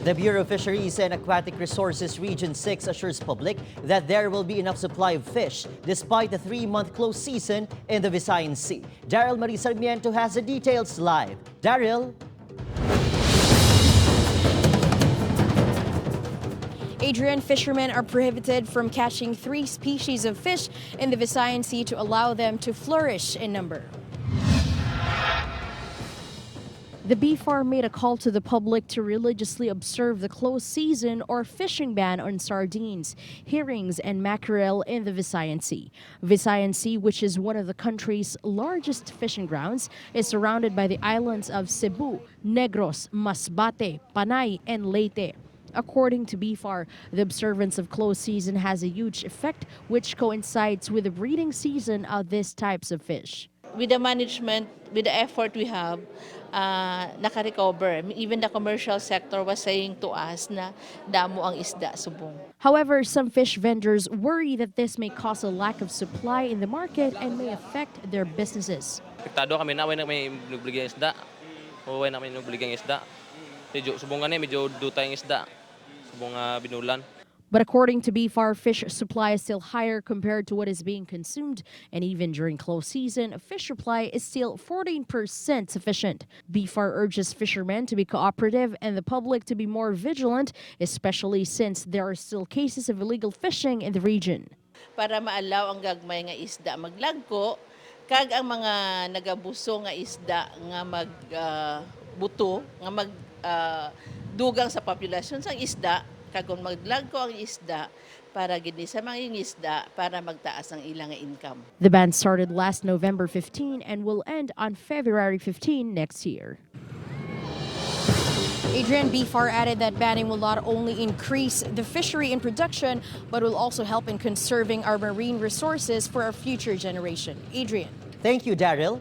The Bureau of Fisheries and Aquatic Resources Region 6 assures public that there will be enough supply of fish despite the 3-month closed season in the Visayan Sea. Daryl Marie Sarmiento has the details live. Daryl? Adrian, fishermen are prohibited from catching three species of fish in the Visayan Sea to allow them to flourish in number. The BFAR made a call to the public to religiously observe the closed season or fishing ban on sardines, herrings, and mackerel in the Visayan Sea. Visayan Sea, which is one of the country's largest fishing grounds, is surrounded by the islands of Cebu, Negros, Masbate, Panay, and Leyte. According to BFAR, the observance of closed season has a huge effect, which coincides with the breeding season of these types of fish. With the management, with the effort we have, naka-recover. Even the commercial sector was saying to us na damo ang isda subong. However, some fish vendors worry that this may cause a lack of supply in the market and may affect their businesses. Apektado kami na, way na may nagbaligya isda. Way na may nagbaligya isda. Medyo subong gani, medyo dutay ang isda. Subong binulan. But according to BFAR, fish supply is still higher compared to what is being consumed. And even during close season, fish supply is still 14% sufficient. BFAR urges fishermen to be cooperative and the public to be more vigilant, especially since there are still cases of illegal fishing in the region. Para ma-allow ang gagmay nga isda maglagko, kag ang mga nagabuso nga isda nga mag buto, nga mag dugang sa populasyon sang isda, kag kung maglagko ang isda, para gid ni sa mga isda para magtaas ang ilang nga income. The ban started last November 15 and will end on February 15 next year. Adrian, BFAR added that banning will not only increase the fishery and production, but will also help in conserving our marine resources for our future generation. Adrian. Thank you, Daryl.